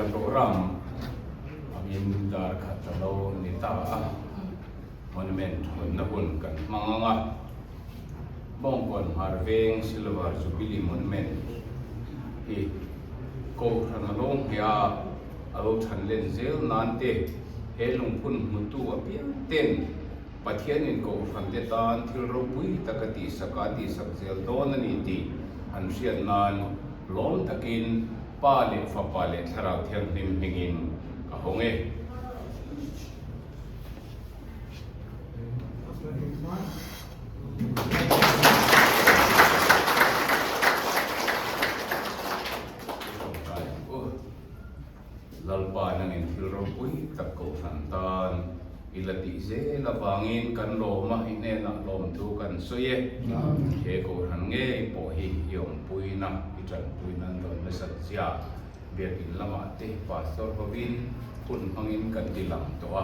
He program angin dar khat a lo ni ta a, monument hawnna hun kan hmang ang a, Bawngkawn Hmar Veng Silver Jubilee Monument hi Kohhran a lo ngheh a, a lo than len zel nan te he lungphun hmutu apiang ten Pathianin Kohhran te tan thil ropui tak a tihsak a tihsak zel dawn a ni tih an hriat nan lawm takin Pa leh Fapa leh Thlarau Thianghlim hmingin ka hawng e. Lalpa nangin thil ropui tak Kohhran tan i la tih zel avangin kan lawm a, i hnenah lawmthu kan sawi e. He Kohhran ngei pawh hi i awmpuina, i tanpuina an rawn nasat zia Biakin lamah te Pastor hovin hun hmangin kan ti lang tawh a.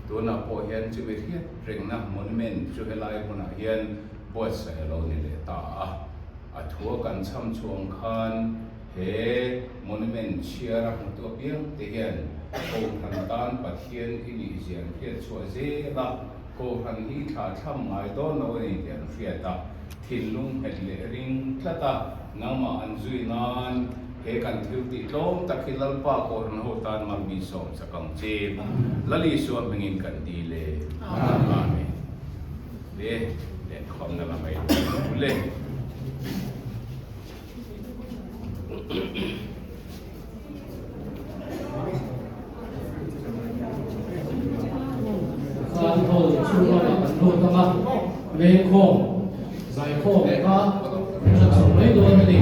Tunah pawh hian chumi hriat rengna monument chu helai hmunah hian buatsaih a lo ni leh ta a. A thua kan chham chhuang khan He monument chhiar a hmutu apiang te hian Kohhran tan Pathian i nih zia an hriat chhuah zel a, Kohhran hi thla thlam ngai dawn lo a ni tih an hriat a, thinlung nghet leh ring tlat a, nangmah an zui nan he kan thil tih tlawm tak hi Lalpa Kohhran ho tan mal min sawm chak ang che. Lal Isua hmingin kan dil e. Amen. Le lenkhawmna lam ei tur le. Khan hall chhung lamah kan lut ang a, lengkhawm, zaikhawm kha tha chho mai dawn a ni.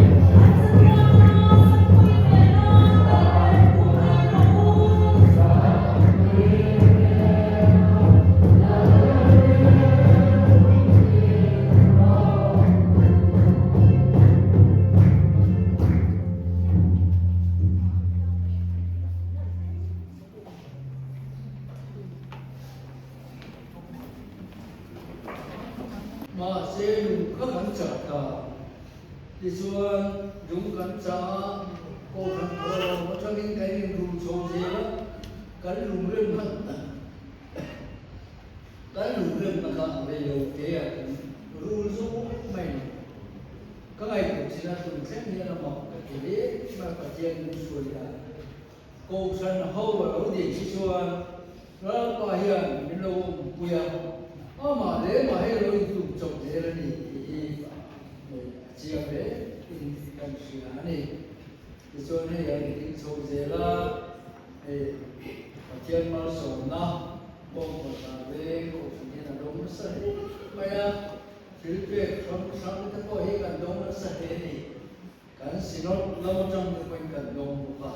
Mahse lung kha kan chah ta. Tichuan lung kan chah a, Kohhran thawhlawm atangin kan inrul chho zel a, kan lungrem hman Kan lungremna kha a rei lo te a kan rul zawk mai lo. Ka ngaihtuah chin a tum thleng hian a mak ka ti hle mai Pathian min hruai dan. Kohhran ho a lo din hi chuan Lalpa hian min lo awmpui a, amah leh mah hi a lo intum chawp zel a ni tih hi a chiang hle in kan hria a ni. Tichuan hei an ding chho zel a, hei Pathian malsawmna bawngkaw hna veng kohhran hian a dawng nasa hle mai a, thil pek hrang hrang te pawh hi kan dawng nasa hle a ni. Kan Synod lam atang te pawhin kan dawng bawk a,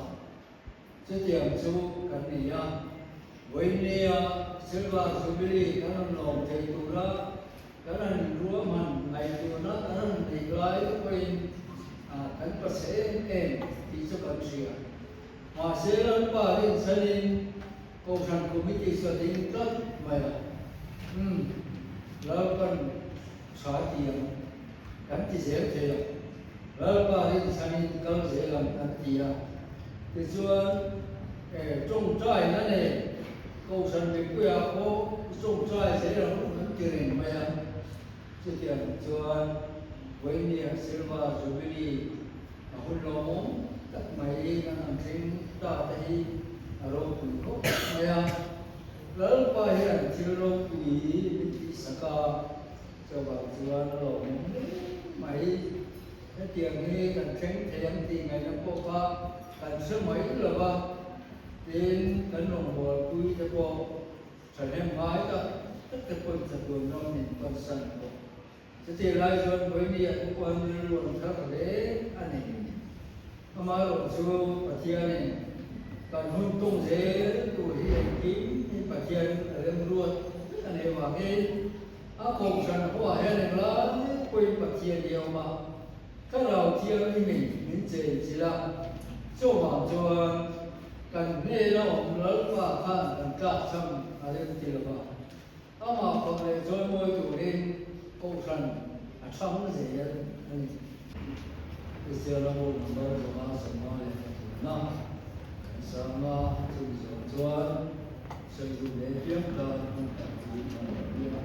chutiang chu kan nei a. Vawiinnia Silver Jubilee kan rawn lawm thei tura kan han ruahman ngaihtuahna kan han neih lai te pawhin kan pachhe em em tih chu kan hria. Mahse Lalpa rinchhanin Kohhran Committee chu a ding tlat mai a. Umm, Lalpan tha ti ang kan ti zel thei a, Lalpa rinchhanin kal zel ang kan ti a. Tichuan tawngtaina nen Kohhran mipuiah pawh i tawngtai zel ang kan ti reng mai a. Chutiang chuan Vawinia Silver Jubilee a hun lawmawm tak mai kan han thleng ta te hi a ropui khawp mai a. Lalpa hian thil ropui min tihsak a, chuvang chuan a lawmawm hle mai. Hetiang hi kan thleng thei ang tih ngaihna pawh kha kan hre mai lo va, tin kan rawngbawlpui te pawh thahnem ngai tak tak te pawhin chatuan ram min pansan bawk. Chutih lai chuan Vawiini ah te pawh hian rilru an thar hle a ni. Amaherawh chu Pathianin kan hun tung zel tur hi engkim hi Pathian a remruat vek a nei avangin A kohhran huah hian englai pawhin Pathian hi a awm a, Thlarau Thianghlimin min chenchilh a, chuvang chuan kan hnena awm Lalpa khan kan tlakchham a rem ti lo va, amah fak leh chawimawi turin kohhran a thang zel a ni. Israel ram number 525. Kan sang a, chumi zawng chuan sawi duh leh piang tan hmun tak chu an awm piang a.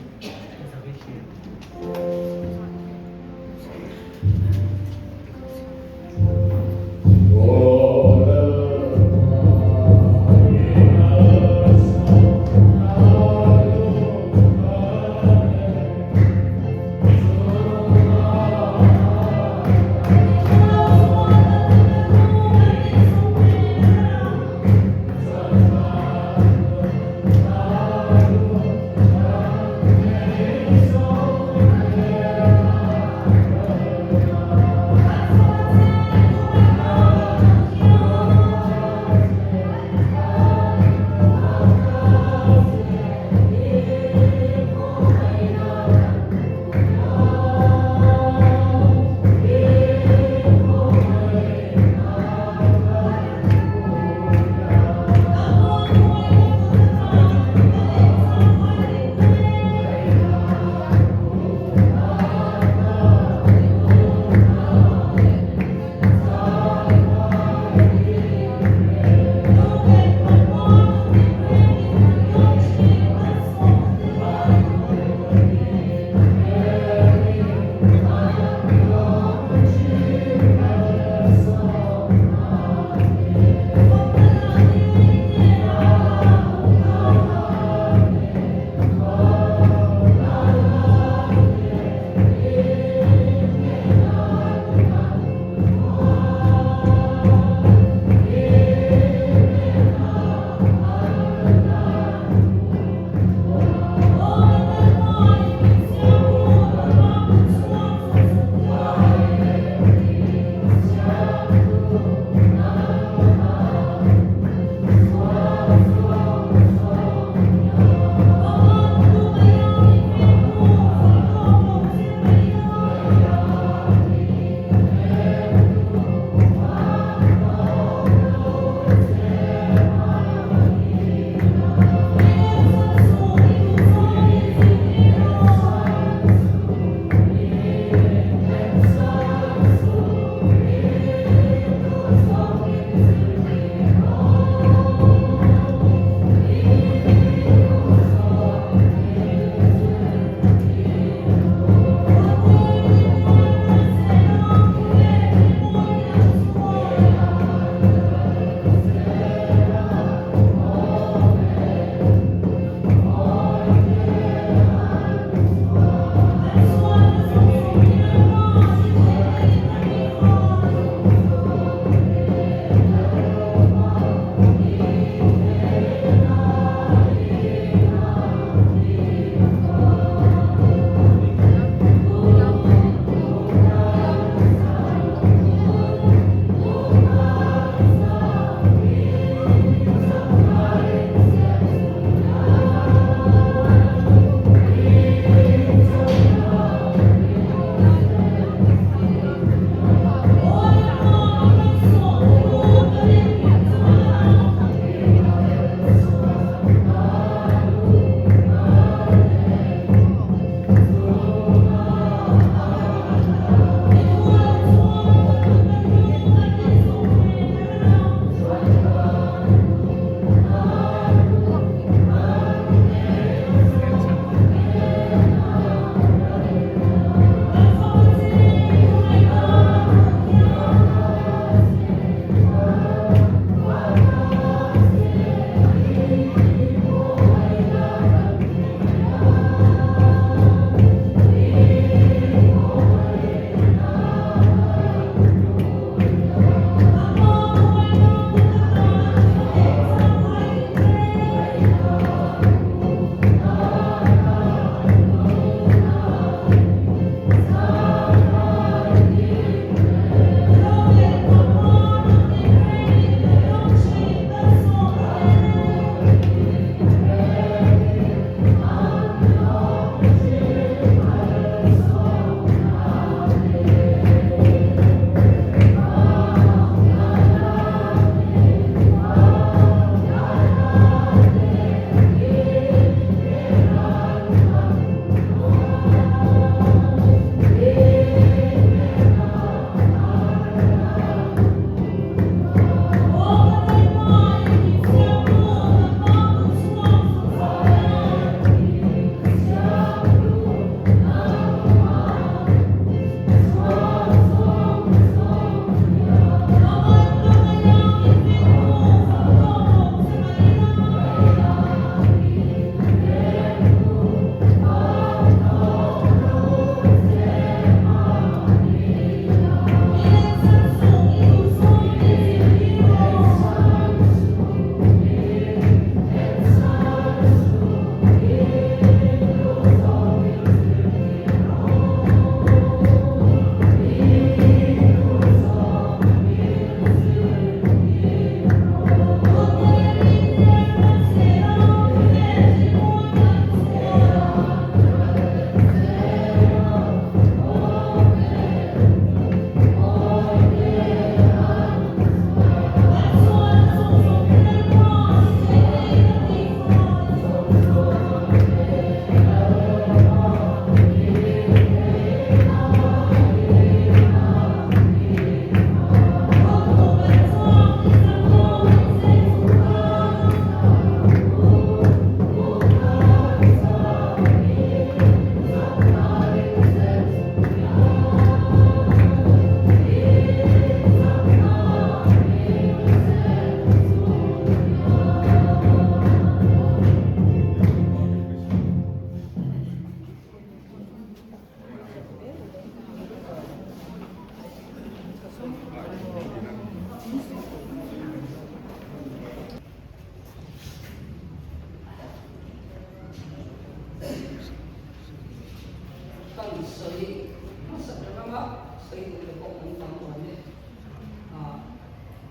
sawi duh te pawh kan tam awm e.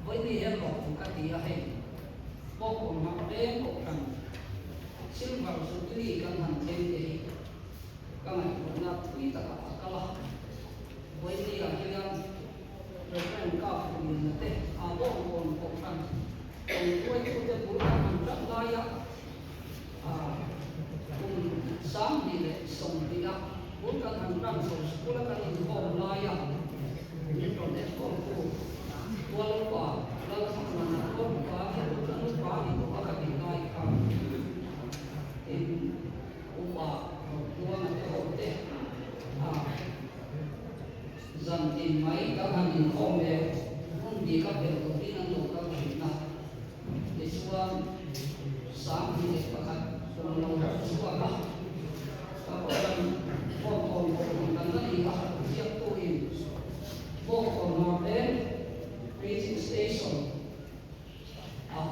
Vawiini hian lawmawm ka ti a hei pawh awm hmang veng kohhran Silver Jubilee kan han thleng te hi ka ngaihtuahna thui takah a kal a. Vawiini ah hian Reverend Ka Fuliana te a bawngkawn kohhran tawngtuaitute bul kan han tan laia Kum 2020 a bul kan han tan chho school a kan inkhawm laia min rawn enkhawmtu Tualupa Lalthamana Tualupa hi tu chu an upa ni tawh a ka tih lai khan tin upa Rotluanga te ho te a zan tin mai kan han inkhawm leh hun bik a pel turin an lo kal thin a. Tichuan, 2001 kum lo harh chhuak a, ka kohhran Bawngkawn kohhran kan la ni a, ziaktuin Bawngkawn Northern Preaching Station ah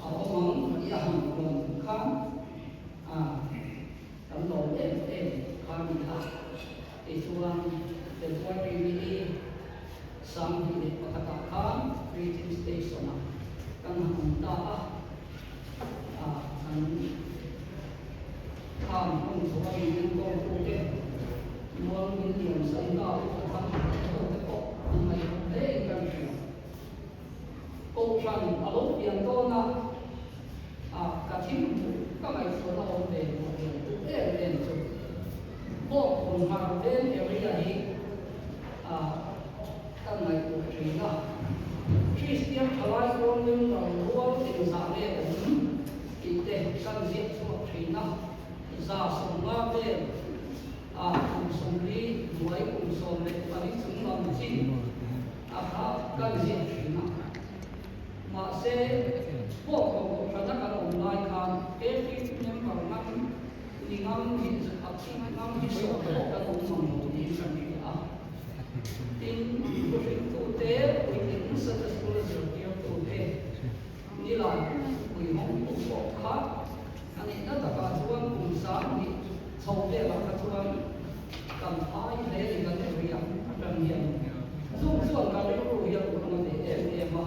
a awm ang tih a han rawn khan a, kan lawm em em kha a ni a. Tichuan, February ni 21 ah khan Preaching Station ah kan han awm ta a, ah kan khan hun chho a min enkawl tute Mual William Saina upa thang ho te pawh an ngaihawm hle in kan hria. Kohhran a lo pian dawn a, ah ka thil hmuh ka ngaihtuahna awm ve hmuh hian tu em em chu Bawngkawn Hmar Veng area hi ah ka ngaihtuah thin a. Kristian thalai pawl member rual engzah nge awm tih te kan ziak chhuak thin a, 150 vel ah kum 40 hnuai kum 14 chung lam chin a kha kan ziak thin a. Mahse, Bawngkawn Kohhrana kan awm lai khan KP member ngam ni ngam hi ngam hi sawh pawh kan awm mang lo niin kan hria a. Tin, thuhriltute, puitling Sunday School zirtirtute nilai puihawng tu pawh kha a nihna takah chuan kum 20 chho velah kha chuan kan phai hle ni kan area atang hian chung chuan ka rilru hian ka hmang ve em em a,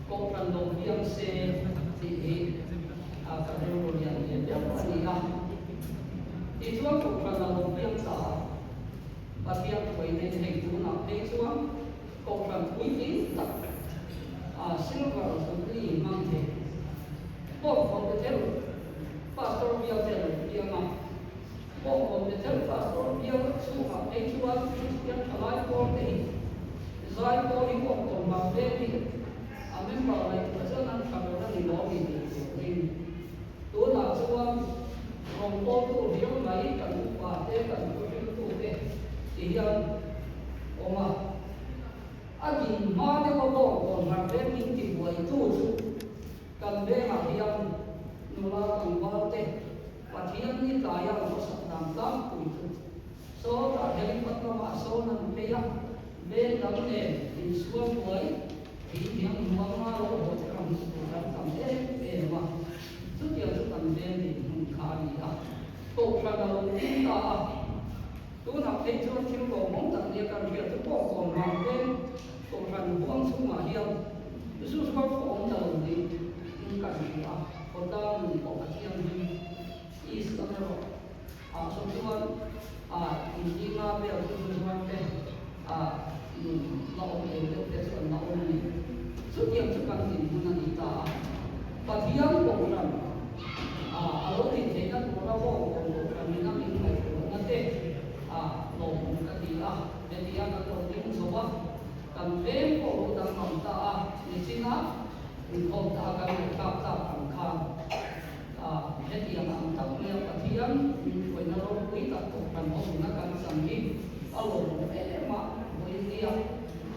Kohhran lo piang se tih hi ka rilru lian ve deuh a ni a. Tichuan Kohhran a lo piang ta a. Pathian thuai nei thei tunah phei chuan Kohhran puitling tak a Silver Jubilee hmang thei Bawngkawn Bethel Pastor bial te lo piang a. Bawngkawn Bethel Pastor bial chhungah phei chuan Kristian thalai pawl te hi zai pawl hi Bawngkawn vang veng hi a member ngaihtuah chuan an tha ber a ni lawm ni tih turin Tunah chuan rawngbawltu riau mai kan upa te, kan thuhriltu te ti hian awm a. A din hma deuh a bawngkawn har veng min ti buaitu chu kan vengah hian nula tlangval te Pathian ni tlaia an khawsak dan tlangpui chu sawtah helipad lamah sawn an phei a, veng dang nen insual buai Thih hian nuam nga lo haw che ang chu tur kan tam em em a, chutiang chu kan veng din hmun kha a ni a, kohhran a lo ding ta a. Tunah phei chuan thil lawmawm tak nia kan hriat chu pawh kawm vang veng kohhran huang chhungah hian zu zuar pawh awm ta lo niin kan hria a, khawtlang nun pawh a thianghlim East lam erawh ah saw chuan ah inzinga vel chu zu zuar te ah nun la awm lo deuh te chu an la awm a ni. Chutiang chu kan dinhmun a ni ta a. Pathian Kohhran ah a lo din theihna tura bawngkawn Kohhran in a min ngaihtuahna te ah lawmawm ka ti a. Hetiang kan lo ding chho a, kan veng pawh lo danglam ta a, nichina inkhawm ta a kan ngaihthlak tak ang khan. A, hetiang ang tak maia Pathian min hruaina ropui tak Kohhran awmna kan chang hi a lawmawm em a, vawinia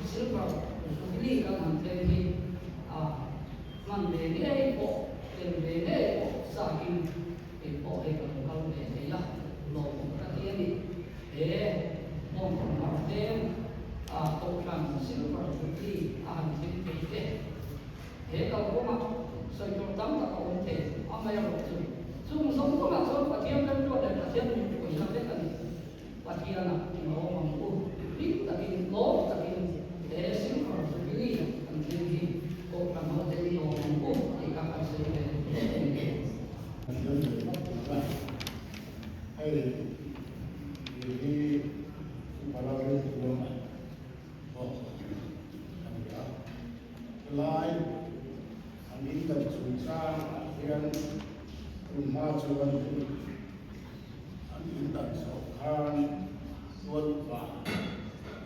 Silver Jubilee kan han thleng hi a hman ve ngei pawh, tel ve ngei pawh chakin kei pawh hei ka lo kal ve thei a, lawmawm ka ti a ni. He Bawngkawn Hmarveng a Kohhran Silver Jubilee a han thleng thei te, He kalkawngah sawi tur tam tak a awm thei, amaherawh chu chung zawng zawngah chuan Pathian remruat leh Pathian min pawisa vek a ni. Pathianah i awm ang u, hlim takin.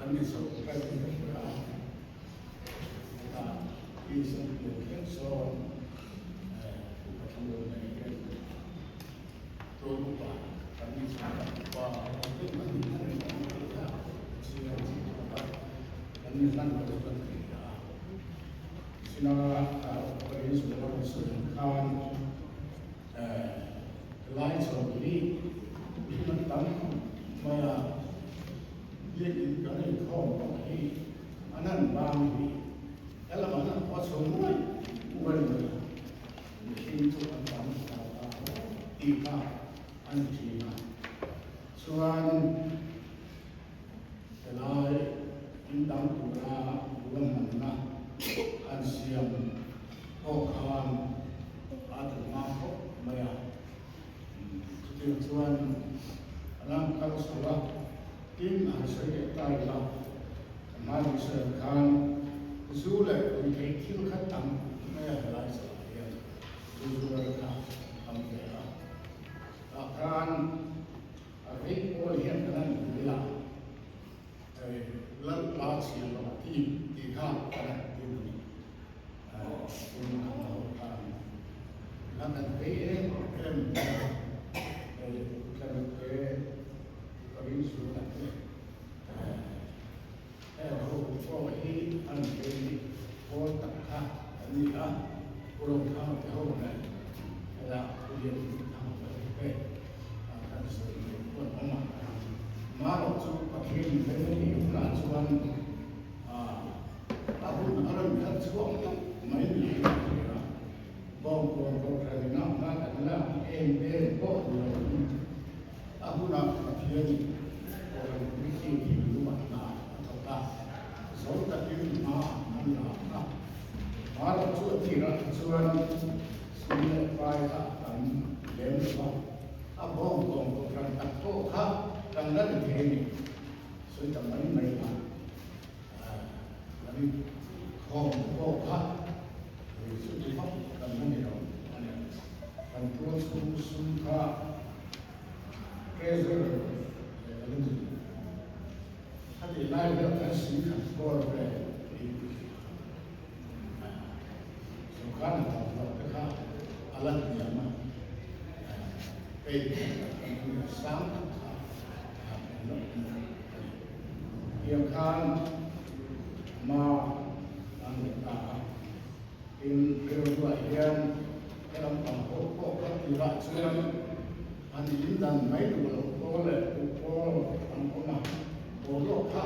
Kan ni chho ka ti ka hria a, hetah Isua pian thleng sawn upa thlanlo nei em tun upa kan ni chho tak upa awm a ni hman reng ang tih kha chiang khawp a, kan ni hlan lo chuan ka hria a. Sina upa Rinzuala rawn sawi ang khan Lai chho hi hmun tam mai a. Biakinn kan inkhawm pawh hi an han bang hi he lamah an han khua chho muai muai mai a, mihring chu an tam ta ta tih kha a ni thin a. Chuan helai in dang tura ruahmanna an siam pawh khan a duh hma khawp mai a. Chutiang chuan a lam kal chho a, tin a han sawi leh ta ila, kan hmai sawi ang khan zu leh ruihtheih thil kha tam mai a helai chhoah hian zu zuar kha tam ve a. Tah khan a vei pawl hian kan han hmu ila, Lalpa chhiar loh team tih kha kan han tin a ni. Tin an lo khan la kan vei em em mai a, hei Tlanute ka ring zul a te heng ho pawh hi an vei pawl tak kha an ni a, Pu Rothanga te ho nen hela Pu Lianhmingthanga te kan sawi mai pawh an awm a. Marawh chu Pathian veng a nih hunah chuan a hun a rawn khalh chhuak tawp mai niin a hria a. Bawngkawn Kohhran inah hma kan lak em em pawh ni loin a hunah Pathianin Kohhran Committee thinlungah hna a thawk a, zo takin hma an la a. Marawh chu a tirah chuan sum leh pai kha a tam lem lo va, a Bawngkawn Kohhran tak pawh kha kan la ni thei a ni. Sawi ta mai mai a, kan khawm pawh kha chuti vak kan la ni lo a ni. Kan tual chhung sum kha treasurer leh a la ni. Khatih lai vel khan singkhat bawr vel in ka hria a, sawrkar hnathawk hlawh te kha a la hniam a, pay kan ni a sang tak kha. Tiang khan ma an let ta a, tin rilruah hian he lampang ho pawh ka tirah chuan an in dan mai duh loh pawl leh duh pawl an awm a, boruak kha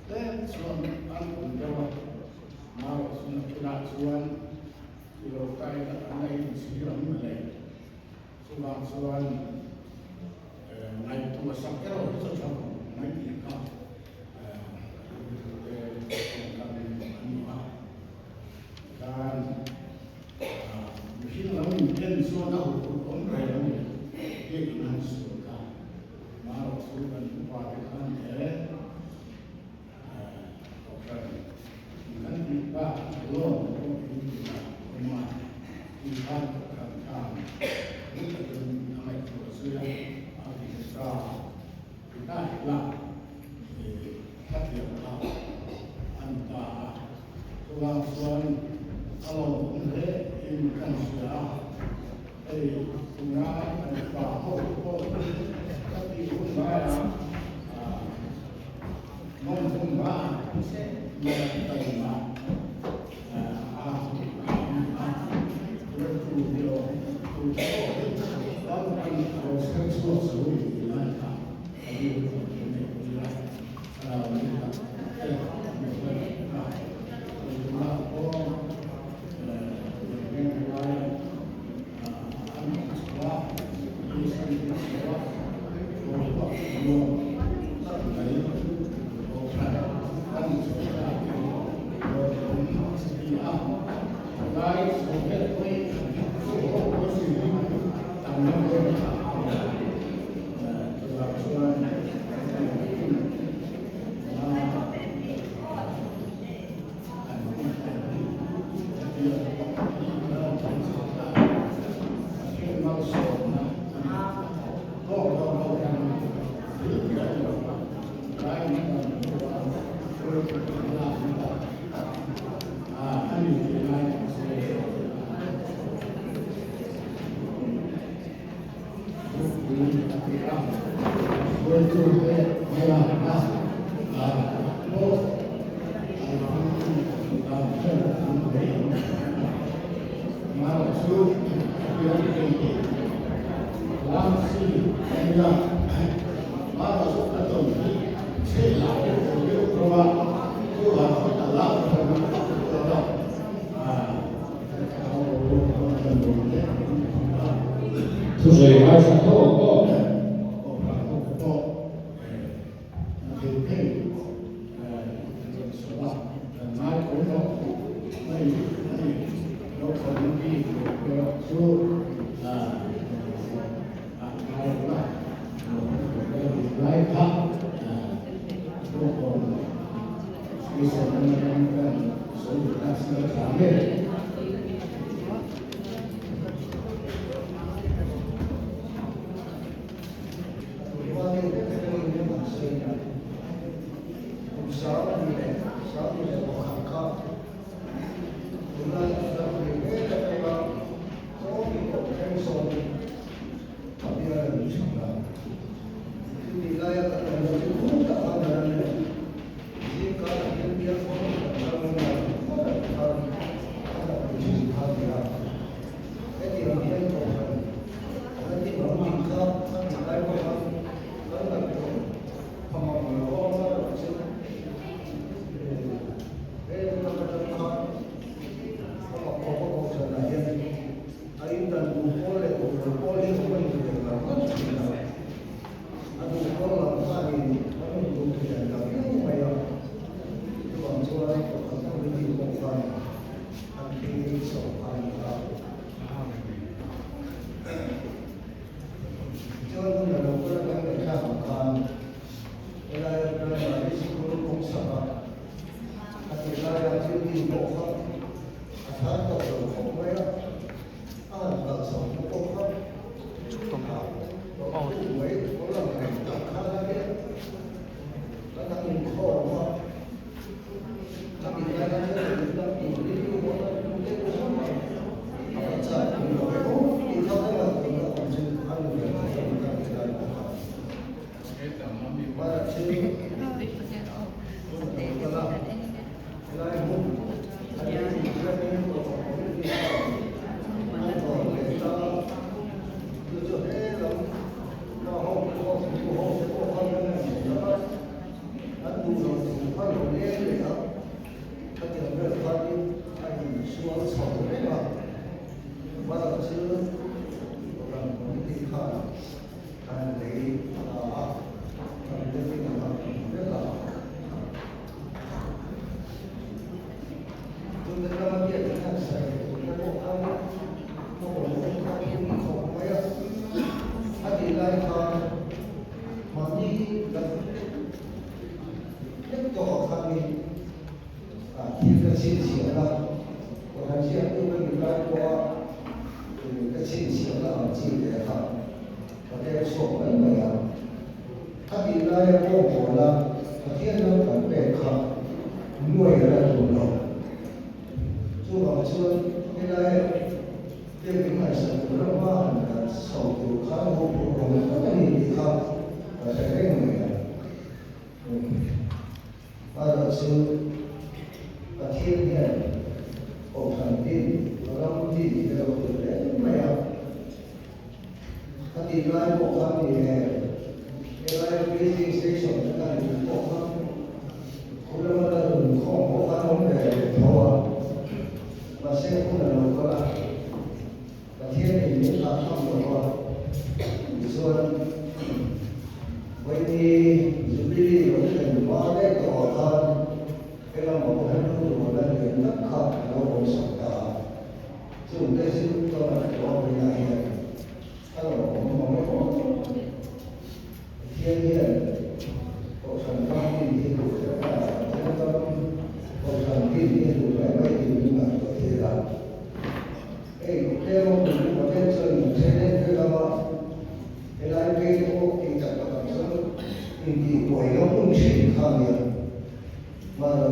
tlem chuan an awm deuh a, marawh chu nakinah chuan i lo kai la an la inchhir ang le. Chuvang chuan ngaihtuah sak erawh hi chu tha khawp mai tih kha rilrute tawngkam a ni a. Tikhan mihring lo inten chuan a huphurh awm reng a ni. Biakinn han sual kha marawh chu kan upate khan he Kohhran kan tih bak loan pawh in tih a awm a, tih khan Kohhran khan ngun takin a ngaihtuah zui a, a visa ti ta ila khatiang kha a ni ta a, chuvang chuan a lawmawm hle in kan hria a, hei tuna kan pa ho pawh ka tih hun laiah lak na a ni tih lai kan sawi a. Thupui a ti a, hruaitute hmalakna pawh an hman dan thei ang. Amaherawhchu bial ei Lamsi a nia, amaherawhchu a tawn hi chhe lah deuh deuh deuh hlawm a, chuvang chuan a lar thar na tak dawn a. Thusawi ngaithla tho ang aw.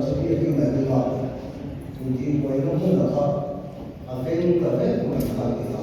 chu biakin a ding a, intihbuaina hmun a kha a veng ta vek mai kha a ni a.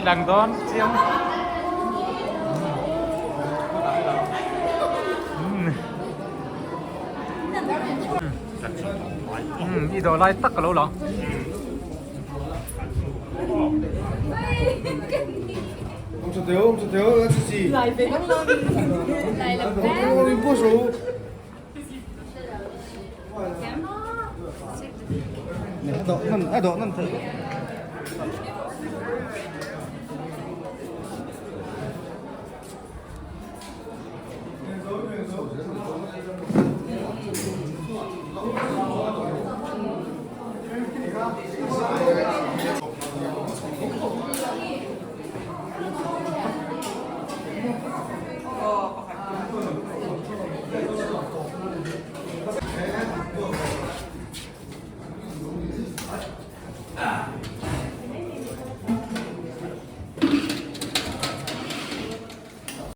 Lang dawn chiang. I dawh lai tak ka lo lang.